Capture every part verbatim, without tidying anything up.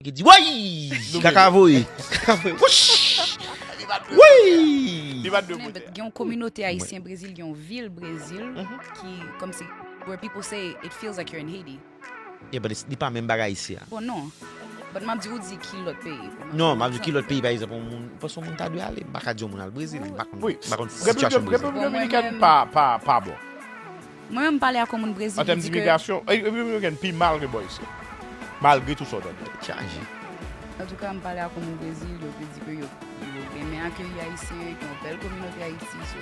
Ki di, woy! Kaka voye. Kaka voye. Wouch! Woy! Li pa dwe pote. Gen yon kominote ayisyen Brezil, gen yon vil Brezil ki kòmsi where people say it feels like you're in Haiti. Yeah, but it's- li pa menm bagay isi a. Bon, non. But m ap di ou di ki lòt peyi. Non, m ap di ki lòt peyi, pa egzanp, yon moun, paske yon moun ta dwe ale, m pa ka di yon moun al Brezil, m pa konn, Wi. m pa konn Repiblik sitiyasyon Brezil. Repiblik Dominikèn pa, pa, pa bon. Mwen menm m pale ak yon moun Brezil. An tèm dimigrasyon, Repiblik Dominikèn pi mal ke bò isi. Malgre tout sa w tande. Chaje. Antouka, m pale ak yon moun Brezil, yo te di ke yo, yo renmen akeyi Ayisyen, gen yon bèl kominote Ayiti. So,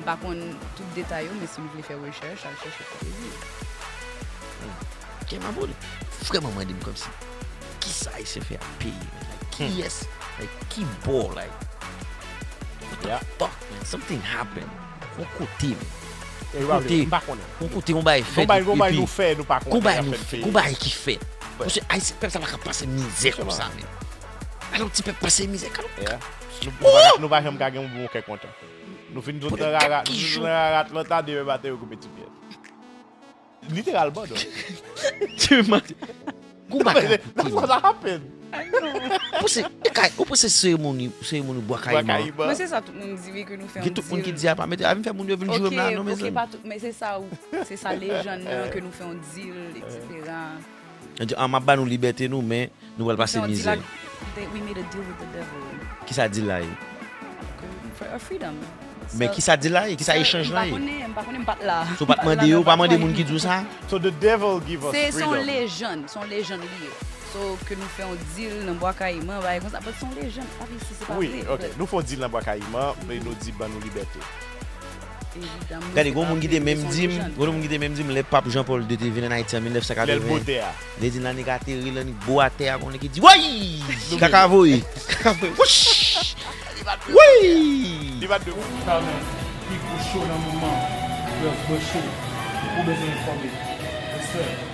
m pa konn tout detay yo, men si nou vle fè rechèch, al chèche pou Brezil. Kè m ap boule. Vrèman mande m kòmsi. Kisa Ayisyen fè ak peyi? Like, kiyès? Like, ki bò? Like, what the fuck, man? Something happened. Yon kote, man. Yon kote, M pa konnen. Yon kote, yon bagay fèt. Yon bagay, yon bagay nou fè, nou pa konnen. Yon bagay nou fè, yon bagay ki fèt. Paske Ayisyen, pèp sa pa ka pase mizè konsa, men. Alò, ti pèp pase mizè, kalon. Yeah. Nou, nou pa, nou pa janm ka gen yon bon kè kontan. Nou fin tout nan rarat, nou fin tout nan rarat, lòt la, demen maten, yo koupe ti pyè. Literalman, non. Demen maten. Gon bagay. That's what happened. Ou panse, e kay, ou panse seremoni, seremoni Bwa Kayiman? Mwen se sa tout moun di, wi, ke nou fè Gen tout moun ki di a pa mete, a vin fè moun yo vin joure m la, non, mezanmi. Se sa, ou, se sa lejann nan, ke nou fè yon deal, et cetera. An, m ap ba nou libète nou, men nou pral pase mizè. We made a deal with the devil. Kisa deal la ye? For a freedom. Men kisa deal la ye? Kisa echanj la ye? M pa konnen, m pa konnen, m pa t la. So, ou pa t mande yo, ou pa mande moun ki di w sa? So the devil give us Se se yon freedom. Lejann, se yon lejann li ye. So, ke nou fè yon deal nan Bwa Kayiman, bagay konsa, but se yon lejann, pa vin si se pa Wi, vre. Ok. Nou fè yon deal nan Bwa Kayiman, men nou di ban nou libète. Gade, gon moun ki te menm di m, gon moun ki te menm di m, lè Pap Jean Paul de te vin ann Ayiti an mil nèf san katreven, lè di l annik ateri, l annik bo atè a, konnen ki di, woy! Kaka voye! Kaka voye! Wouch! Woy! Li pa t dwe. Carmen, pi gwo show nan moman. Love Bosho, ou bezwen enfòme. Respè.